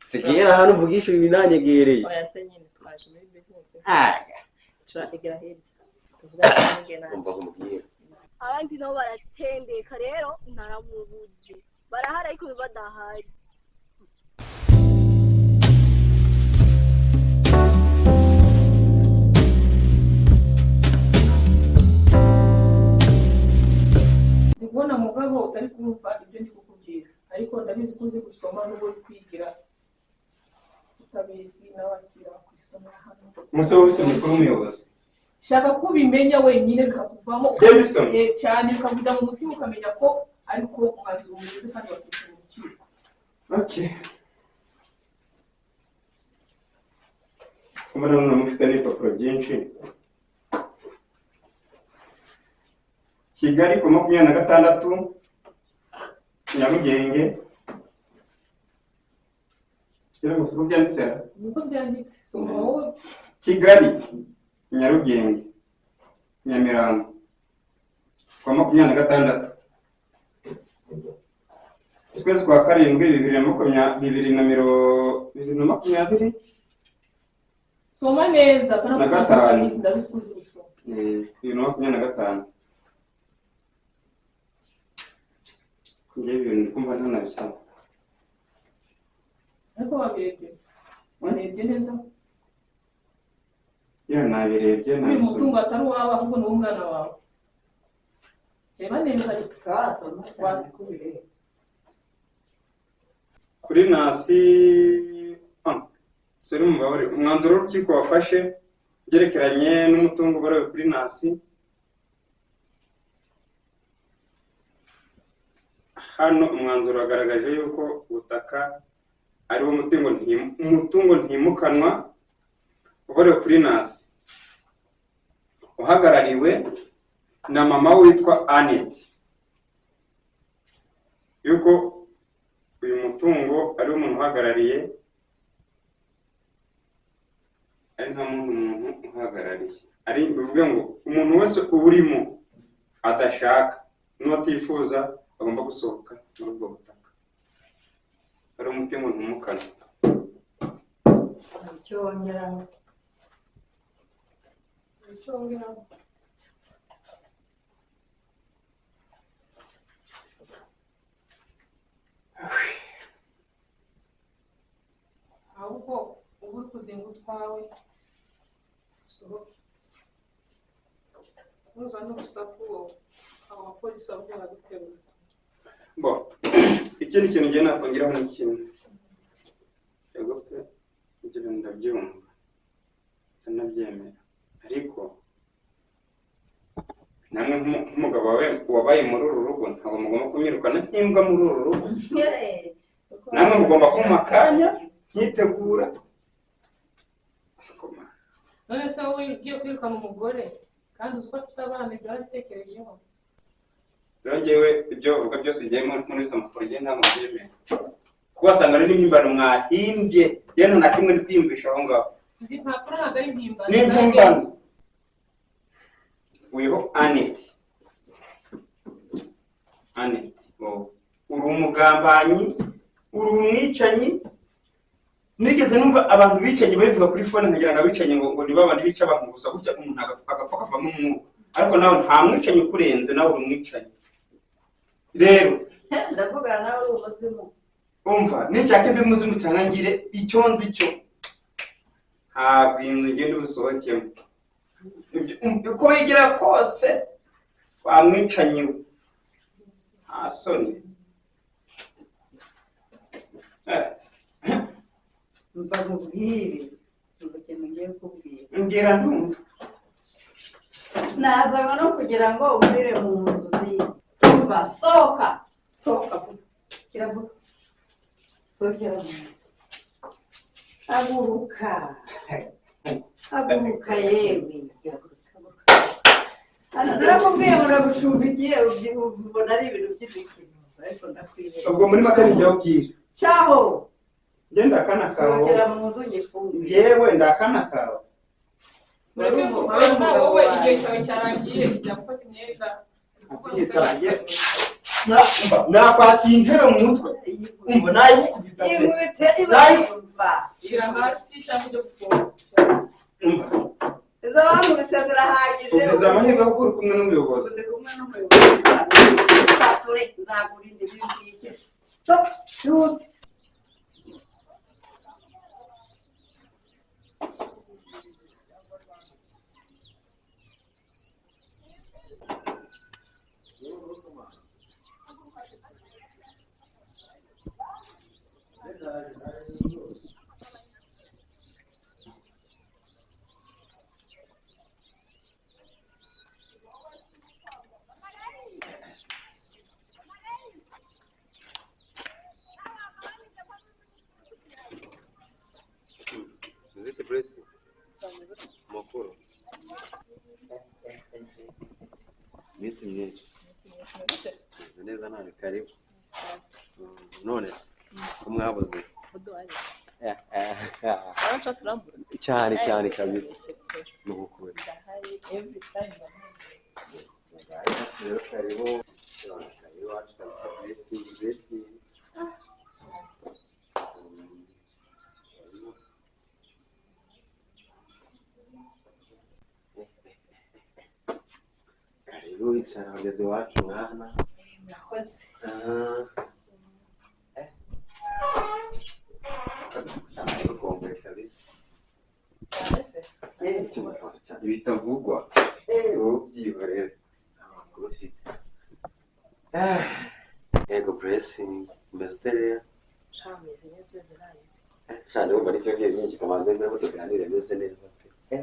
Sigera hano mvugisha ibi nanyegereye. Oya se nyine twaje muri business. Turagera hirya. Tuvugana n'ingena. Umva kumubwira. Abandi nabo baratendeka rero naramubuze. Barahari ariko badahari. Ndikubona mugabo utari kumva ibyo ndi kukubwira, ariko ndabizi ko uzi gusoma n'ubwo uri kwigira utabizi n'abakira bakwisomera hano. Umusore wese mukuru w'umuyobozi. Shaka ko ubimenya wenyine bikakuvamo cyane bikakuja mu mutima ukamenya ko ariko umwanzuro umeze kandi waturutse mu rukiko. Okay. Mbona none mufite n'ibipapuro byinshi. Kigali ku 26 Nyarugenge. Kira ngo siko byanditse? Niko byanditse. Soma wowe. Kigali Nyarugenge Nyamirambo ku 26 ukwezi kwa karindwi 2020. Soma neza pana na ndabizi kuzi gusoma. 2025. Ngiye ibintu kumva ntanabisoma. Ariko wabirebye? Warebye neza? Iyo nabirebye nabisoma. Uyu mutungo atari uwawe ahubwo ni uw'umwana wawe. Reba neza twasoma cyane kubireba. Kuri nasi sori mubabare umwanzuro w'urukiko wafashe byerekeranye n'umutungo ubaruwe kuri nasi hano umwanzuro wagaragaje yuko ubutaka ari wo umutungo ntimukanwa ubaruwe kuri nasi uhagarariwe na mama witwa Annette, yuko uyu mutungo ari umuntu uhagarariye ari nta muntu uhagarariye, ari bivuge ngo umuntu wese urimo adashaka n'utifuza agomba gusohoka muri ubwo butaka, ari umutungo ntimukanwa. Icyo wongeraho ahubwo uba uri kuzinga utwawe usohoke nuza n'urusaku abo bapolisi babuze baraguterura. Bo ikindi kintu ngiye nakongeraho ni kimwe, yego pe ibyo bintu ndabyumva ndanabyemera, ariko namwe nk'umugabo wabaye muri uru rugo ntabwo mugomba kumwirukana nk'imbwa muri uru rugo. Namwe mugomba kumpa akanya nkitegura. None se wowe ugiye kwirukana umugore kandi uzi ko afite abana, ibyo warabitekerejeho? Rero njyewe ibyo bavuga byose ngiye muri izo mpapuro ngiye ntabwo mbyemera, kuko wasanga ari n'impimbano mwahimbye, rero nta na kimwe ndi kwiyumvisha aho ngaho. Izi mpapuro ntabwo ari impimbano. Ni impimbano. Weho Annette, Annette wowe uri umugambanyi, uri umwicanyi. Nigeze numva abantu bicanyi babivuga kuri phone nkagira ngo abicanyi ngo ni babandi bica abantu gusa gutya umuntu agapfa akavamo umwuka, ariko nawe nta mwicanyi ukurenze, nawe uri umwicanyi. Rero ndavugana nawe uri umuzimu. Umva ninshaka mbe muzimu cyangwa ngire icyo nzi cyo, ntabwo inzu ngende ubusohokemo uko wigira kose wamwicanyi we nta soni. Mva mubwire ikintu ngiye kubwira. Mbwira ndumva. Nazanywe no kugira ngo umurire mu nzu. Umva sohoka sohoka vuba kiravuga sohokera mu nzu. Haguruka haguruka yewe. Narakubwiye ngo ndagucumbikiye ubona ari ibintu by'imikino ariko ndakwihera. Ubwo muri make nijya ubwira. Cyaho. Ngenda akana kawe. Sohokera mu nzu ngifunge. Njyewe ndakana kawe. Mureke kurwana wowe igihe cyawe cyarangiye jya gufata imyenda. Igihe nakwasi intebe mu mutwe. Umva nayikubita. Umva. Shyira hasi cyangwa ujye gufunga. Shyira hasi. Izo bankubise zirahagije. Ugize amahirwe kuko uri kumwe n'umuyobozi. Ndi kumwe n'umuyobozi. Sature nzagura indi bibwike. Stop. Ihute. Zite Blessing. Makuru. Iminsi myinshi. Meze neza nawe karibu. None se ko mwabuze? Waranshatse urambura. Cyane cyane kabisa. Ni ukuri. Ndahari every time. Rero karibu. Karibu iwacu kabisa Blessing, Blessing. Karibu icara wageze iwacu mwana. Murakoze. Ukomeye kabisa. Cyane se. Cyane bitavugwa. Wowe ubyihorere. Amakuru ufite. Yego Blessing, umeze ute rero? Sha meze neza uyu nawe. Sha ndumva nicyo ngiye nyinshi kamanze mbere ko tuganire meze neza pe.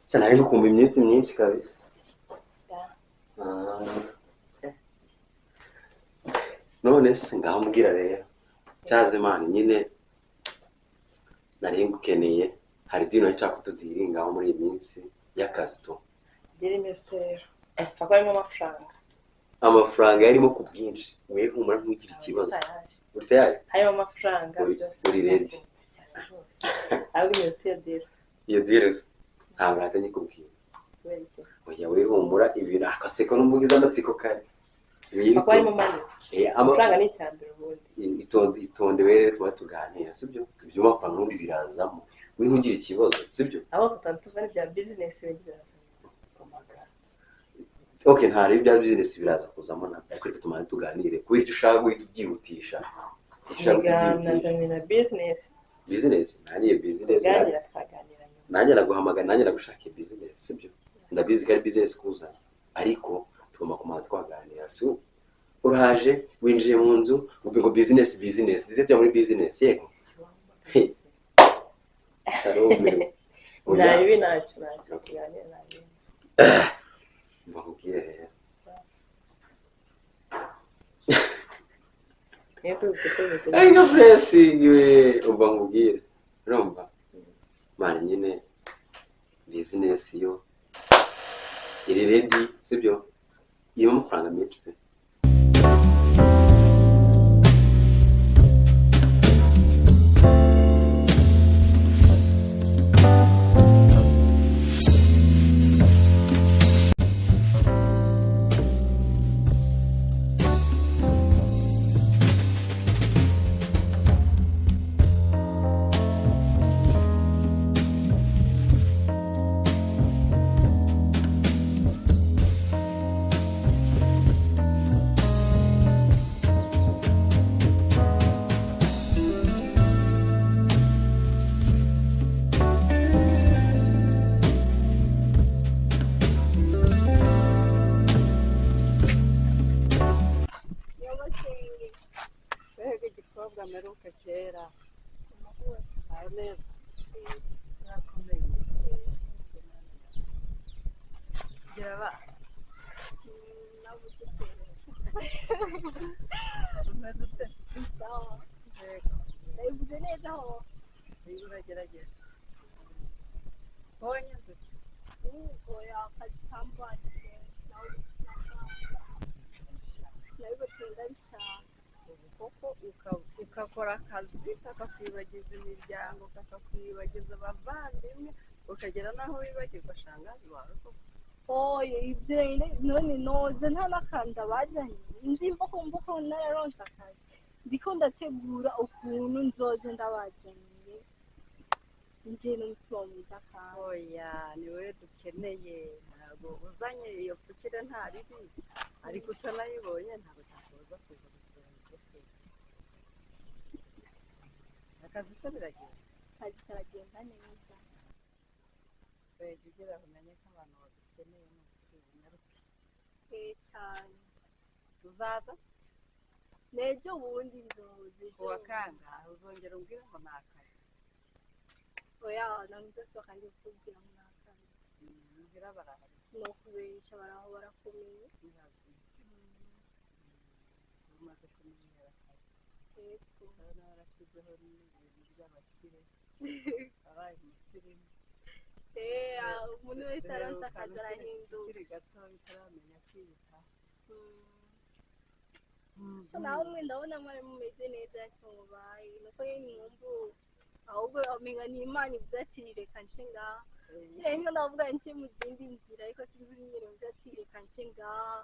Sha nari ngukumva iminsi myinshi kabisa. None se ngaho mbwira rero. Cyaze Imana nyine nari ngukeneye hari dino nshaka kutudiringaho muri iyi minsi y'akazi to. Diri imeze ute rero? Pfa ko harimo amafaranga. Amafaranga yarimo ku bwinshi. We humura ntugire ikibazo. Uri tayari? Harimo amafaranga byose. Uri ready? Ahubwo imeze ute iyo diri? Iyo diri ntabwo nahita nyikubwira. Kubera iki? Oya we humura ibintu akaseko n'umbugize amatsiko kare. Pfa ko harimo money. Amafaranga ni icyambere ubundi. Itonde we tuba tuganira sibyo? Ibyo mafaranga n'ubundi birazamo. We ntugire ikibazo sibyo? Aho tutari tuva n'ibya business ibindi biraza. Okay, nta rero ibya business biraza kuzamo ntabwo ariko reka tumane tuganire kubera icyo ushaka guhita ubyihutisha. Nazanywe na business. Business nanjye business. Tuganira twaganira nyuma. Nanjye naguhamagara nanjye nagushaka business sibyo? Ndabizi ko ari business kuzana ariko tugomba kumara twaganira si uraje winjiye mu nzu ngo business business ndetse tujya muri business yego. Nta bibi ntacyo ntacyo tuganira nta bindi. Mbakubwire rero. Ariko Blessing we umva nkubwire urumva mara nyine business yo iri ready sibyo irimo amafaranga menshi pe. Meruka kera neza urakomeye gira umeze ute? Ndabivuze neza aho uragerageza wowe nyanze oya akazi kambaniye nawe nabibutse ndabishaka koko ukakora akazi kakakwibagiza imiryango kakakwibagiza abavandimwe ukagera n'aho wibagirwa shangazi wawe koko. Oye ibyo none noze nta n'akanda bazanye nzi mvuko mvuko nararonse akazi ndiko ndategura ukuntu nzoza Nzoze ndabazaniye nje n'umutima mwiza kandi. Oya, ni wowe dukeneye, ntabwo uzanye iyo pfukire nta ribi, ariko utanayibonye ntabwo cyakubuza kuza gusura gusura. Akazi se biragenda? Akazi karagenda neza. Wejya ugera aho umenye ko abantu bagukeneye ni ukuri unyaruke. Cyane. Uzaza se? N'ejo bundi nzoza. Ku wa kangahe uzongera umbwire ngo ni akazi? Oya, ntabwo nzasohoka ndi kukubwira ngo ni akazi. Mbwira barahari. Sinokubeshya, baraho barakomeye. Ni bazima. Umaze kumenyera akazi. Yego. Urabona warashyizeho n'ibintu by'abakire. Wabaye umusirimu. Umuntu wese aronse akazi arahinduka. Ukiri gato utaramenya kwiyitaho. Nawe umwe ndabona mwari mumeze neza ntacyo mubaye. Nuko nyine mwumva ahubwo umenga ni Imana ivuze ati reka nce ngaha. Rero ndavuga nce mu zindi nzira ariko sinzi nyine ivuze ati reka nce ngaha.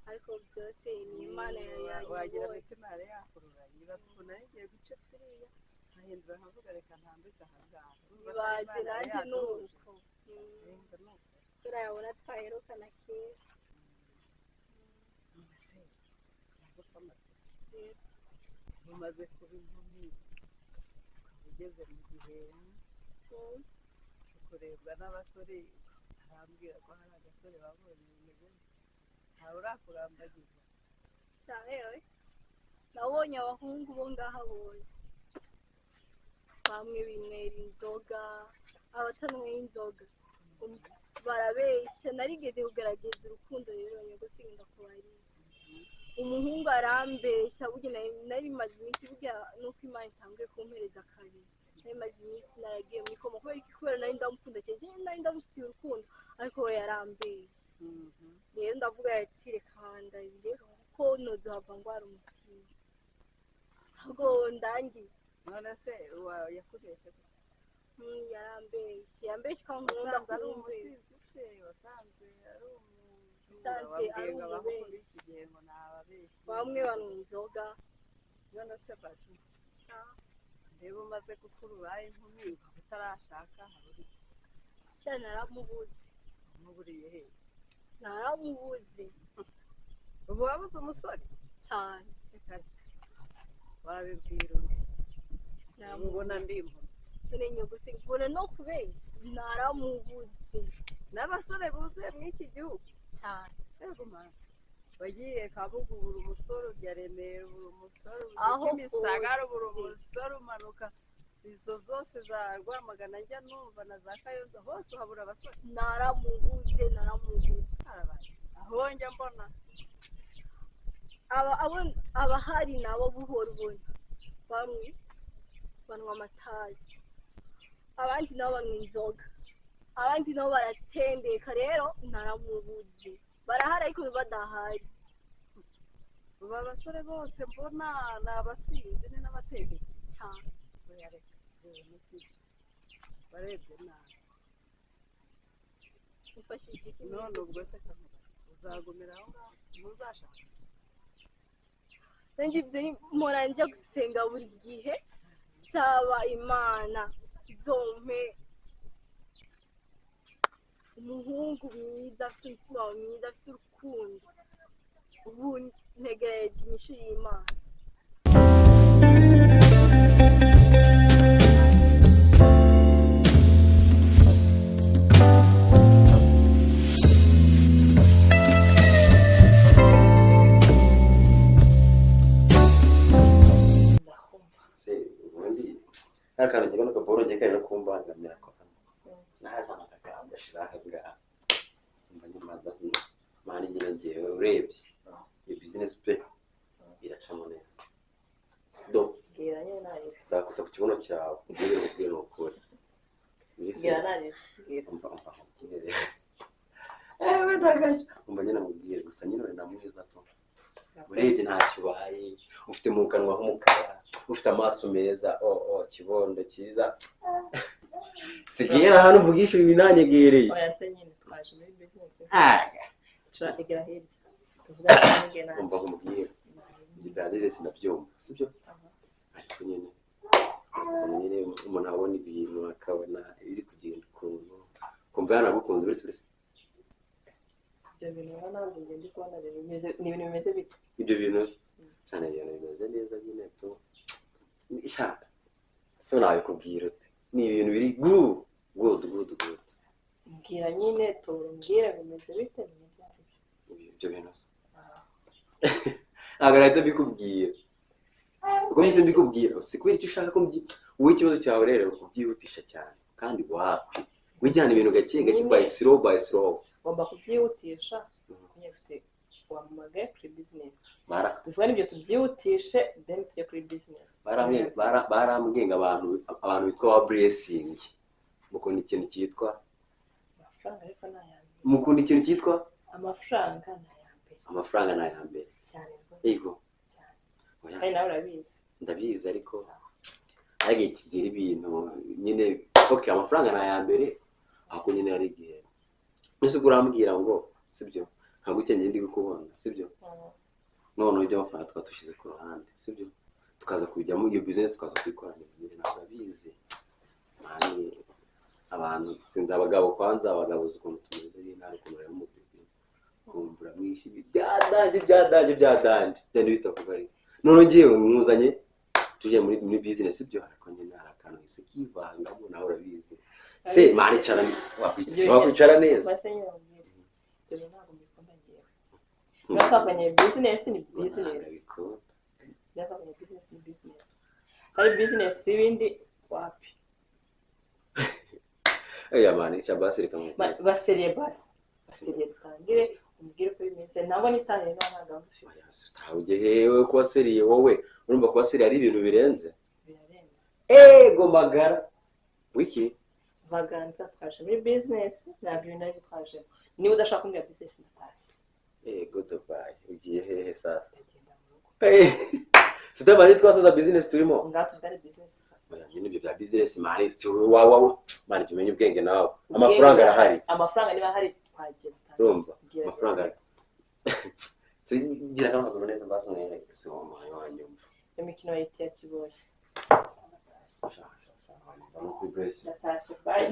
Ariko byose ni Imana Wagira yayoboye. imitima yari yakururanye. Ibaze ukuntu nari ngiye guca turiya nkahindura nkavuga reka ntambike aha ngaha. Ibaze nanjye ni uko. Urumva ni uko. Kubera yabona twaherukana kera. Mbese umaze uko umaze kuba inkumi ukaba ugeze mu gihe cyo kurebwa n'abasore, arambwira ko hari agasore babonye bimeze ntawe urakurambagiza. Cyane nabonye abahungu bo ngaha bose bamwe binywera inzoga, abatanywera inzoga barabeshya. Narigeze kugerageza urukundo rero nyagosinda ndakubarira. Umuhungu arambeshya, burya nari maze iminsi, burya nuko Imana itanguye kumpereza kabiri, nari maze iminsi naragiye muri koma kubera iki? Kubera nari ndamukunda cyane, nari ndamufitiye urukundo, ariko we yarambeshya. Rero ndavuga ati reka ndabireke kuko nozohava ndwara umutima. Ahubwo ndangiye. None se yakubeshye? Yarambeshye, yambeshye ko nkunda Wasanze ari kumubeshya. umusinzi se? Wasanze ari umujura? Wasanze ari Wabwiye ngo abahungu umubeshyi. b'iki gihe ngo ni ababeshyi. Bamwe banywa inzoga. None se Baju, reba umaze gukura ubaye inkumi ukaba utarashaka, habura iki? Sha naramubuze. Wamuburiye he? Naramubuze. Ubu wabuze umusore? Cyane. Reka reka. Wabibwira undi. Ubona ndi impumyi. None nyogose mbona no kubeshya. Naramubuze. N'abasore buzuye muri iki gihugu? Cyane. Yego mama. Wagiye Kabuga ubura umusore, ujya Remera ubura umusore, ujya Aho Kimisagara ubura hose. umusore, umanuka izo zose za Rwamagana njya numva na za Kayonza hose uhabura abasore. Naramubuze, naramubuze. Harabaye. Aho njya mbona. Abahari nabo buhoro ubona. Bamwe banywa amatabi, abandi nabo banywa inzoga, abandi nabo baratendeka. Rero naramubuze. Barahari ariko badahari. Ubu abasore bose mbona ni abasinzi ni n'abategetsi. Cyane. Oya reka, reba si byo. Warebye nabi. Ufashe iki? None ubwo se kamera uzagumira aho ngaho ntuzashaka? Nanjye ibyo mpora njya gusenga buri gihe, saba Imana izompe umuhungu mwiza afite umutima mwiza afite urukundo. Ubu ntegereje inyishu y'Imana. Se ubundi nta kantu ngira n'akaboro ngiye kari no kumbangamira ko nazana akagambo ashira aha ngaha. Mba nyuma mani nyine ngewe urebye iyo business pe iracamo neza. Do Bwira nyine narebe. nzakuta ku kibuno cyawe ubwire ubwire ni ukuri. Bwira narebe. Bwira. Umva umva nkubwire. Ewe ndagaje. Umva nyine nkubwire gusa nyine uri na mwiza to. Urebye ntacyo ubaye, ufite mu kanwa h'umukara, ufite amaso meza, oh kibondo cyiza. Sigera hano mvugisha ibi nanyegereye. Oya se nyine twaje muri business. Aga. Turagera hirya. Tuvugane nawe. Umva nkubwire. Ibyo bya business nabyumva, sibyo? Ariko nyine umuntu abona ibintu akabona ibiri kugenda ukuntu kumva yanagukunze uretse uretse Ibyo bintu rero ntabwo njye ndi kubona bimeze, ni ibintu bimeze bite? Ibyo bintu cyane, ibintu bimeze neza nyine tu. Shaka so nabikubwira ute? Ni ibintu biri good, good, good, good. Mbwira nyine, tora umbwire bimeze bite, ni ibyo ari byo. Ibyo bintu se ntabwo nahita mbikubwira uko mpise mbikubwira. Si kubera icyo ushaka ko wowe ikibazo cyawe rero kubyihutisha cyane, kandi wapi, wijyana ibintu gake gake, by slow by slow. Ugomba kubyihutisha kuko ufite wampamagaye kuri business. Tuvuge n'ibyo tubyihutishe, then tujye kuri business. Barambwiye ngo abantu bitwa ba Blessing mukunda ikintu cyitwa Amafaranga, ariko ni aya mbere. Mukunda ikintu cyitwa Amafaranga ni aya mbere. Amafaranga ni aya mbere. Cyane rwose. Yego. Cyane. Oya, Kandi nawe urabizi. Ndabizi, ariko ariko kigira ibintu nyine. Okay, amafaranga ni aya mbere, ahubwo nyine hari igihe mbese ubwo urambwira ngo sibyo, ntabwo ukeneye ndi kukubona, sibyo? Noneho ibyo amafaranga tukaba dushyize ku ruhande, sibyo, tukaza kubijyamo iyo business, tukaza kuyikorana nyine. Ntabwo abizi man, abantu sinzi, abagabo kwanza, abagabo uzi ukuntu tumeze nyine, hari ukuntu ureba umubebe kumva uramwishimiye byadanje, byadanje, byadanje, byari bitakuva. Ariko noneho ngewe mwuzanye tujye muri business, sibyo? Ariko nyine hari akantu gahise kivangamo, nawe urabizi se man. Icara, wakwicara neza. Base nyine ubwire, ibyo bintu ntabwo mbikunda ngewe. Niba twavanye business ni business. Ntabwo. Niba twavanye business ni business, kandi business y'ibindi wapi. Oya man, ica basi, reka nkubwire. Baseriye basi, baseriye, dutangire umbwire uko bimeze, ntabwo nitangire niba nta gahunda ufite. Oya, ujye hewe kuba sérieux? Wowe urumva kuba sérieux ari ibintu birenze? Birarenze. Ego magara wiki. Vaganza, twaje muri business, ntabwo ibintu aribyo twajemo. Niba udashaka kumbwira business, ndatashye. Ego Dubai, ugiye hehe sasa? Ndagenda mu rugo. Tutabanje twasoza business turimo. Ngaho tuvugane business sasa. Oya, nyine ibyo bya business man, si wowe man, jya umenya ubwenge nawe. Amafaranga arahari. Amafaranga niba ahari, twagiye dutangire. Urumva? Mbwira. Amafaranga arahari. Sigira n'amaguru neza basi mwereke se wa mwana wanyumva. Imikino bayita iya kiboshye. Sha, sha, sha, wanyumva no kuri Blessing. Ndatashye, bye.